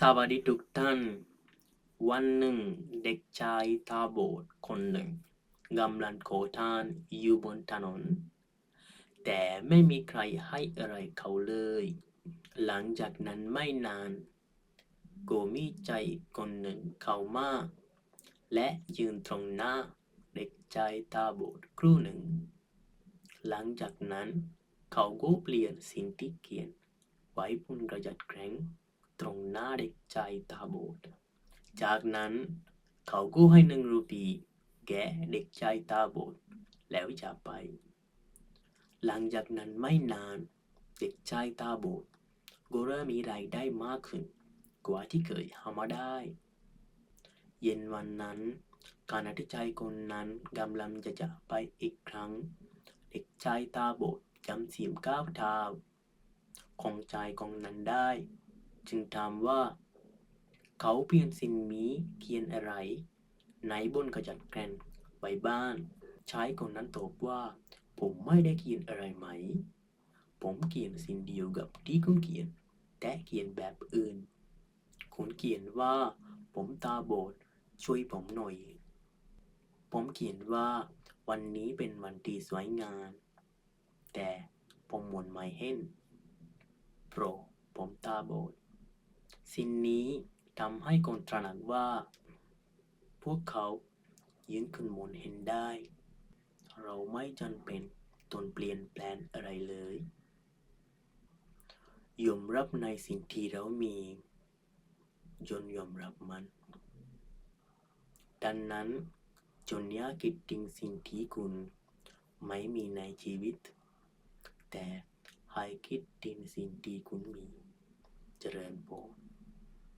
ສະຫວັດດີທຸກທ່ານ. ວັນໜຶ່ງ, ເດັກຊາຍຕາບອດຄົນໜຶ່ງກຳລັງຂໍທານຢູ່ບົນຖະໜົນ, ແຕ່ໄມ່ມີໃຄໃຫ້ອະໄລເຂົາເລີຍ. ຫຼັງຈາກນັ້ນໄມ່ນານ, ກໍມີຊາຍຄົນໜຶ່ງເຂົ້າມາ ແລະ ຢືນຕຣົງໜ້າເດັກຊາຍຕາບອດຄູ່ໜຶ່ງ. ຫຼັງຈາກນັ້ນ, ເຂົາກໍປ່ຽນສິ່ງທີ່ຂຽນໄວ້ບົນກະດາດແຂວງຕຣົງໜ້າເດັກຊາຍຕາບອດ. ຈາກນັ້ນ, ເຂົາກໍໃຫ້ໜຶ່ງຣູປີແກ່ເດັກຊາຍຕາບອດ ແລ້ວຈາກໄປ. ຫຼັງຈາກນັ້ນໄມ່ນານ, ເດັກຊາຍຕາບອດກໍເລີ່ມມີລາຍໄດ້ມາກຂຶ້ນກວ່າທີ່ເຄີຍຫາມາໄດ້. ເຢັນວັນນັ້ນ, ຂະນະທີ່ຊາຍຄົນນັ້ນກຳລັງຈະຈາກໄປອີກຄັ້ງ, ເດັກຊາຍຕາບອດຈຳສິ່ງກ້າວເທົ້າຂອງຊາຍຄົນນັ້ນໄດ້, ຈຶ່ງຖາມວ່າ ເຂົາປ່ຽນສິ່ງມີຂຽນອະໄລໃນບົນກະດາດແຂວງໄວ້ບ້າງ. ຊາຍຄົນນັ້ນຕອບວ່າ, ຜົມໄມ່ໄດ້ຂຽນອະໄລໃໝ່. ຜົມຂຽນສິ່ງດຽວກັບທີ່ຄຸນຂຽນ, ແຕ່ຂຽນແບບອື່ນ. ຄຸນຂຽນວ່າ, ຜົມຕາບອດ, ຊ່ວຍຜົມໜ້ອຍ. ຜົມຂຽນວ່າ, ວັນນີ້ເປັນວັນທີ່ສວຍງາມ, ແຕ່ຜົມໝູນໄມ່ເຫັນ, ເພາະຜົມຕາບອດ. ສິ່ງນີ້ທຳໃຫ້ຄົນຕະໜັກວ່າ ພວກເຂົາຢືນຂຶ້ນໝູນເຫັນໄດ້. ເຮົາໄມ່ຈຳເປັນຕ້ອງປ່ຽນແປງອະໄລເລີຍ. ຍອມຮັບໃນສິ່ງທີ່ເຮົາມີ, ຈົ່ງຍອມຮັບມັນ. ດັ່ງນັ້ນ, ຈົ່ງຢ່າຄິດເຖິງສິ່ງທີ່ຄຸນໄມ່ມີໃນຊີວິດ, ແຕ່ໃຫ້ຄິດເຖິງສິ່ງທີ່ຄຸນມີ. ຈະເລີນພອນ.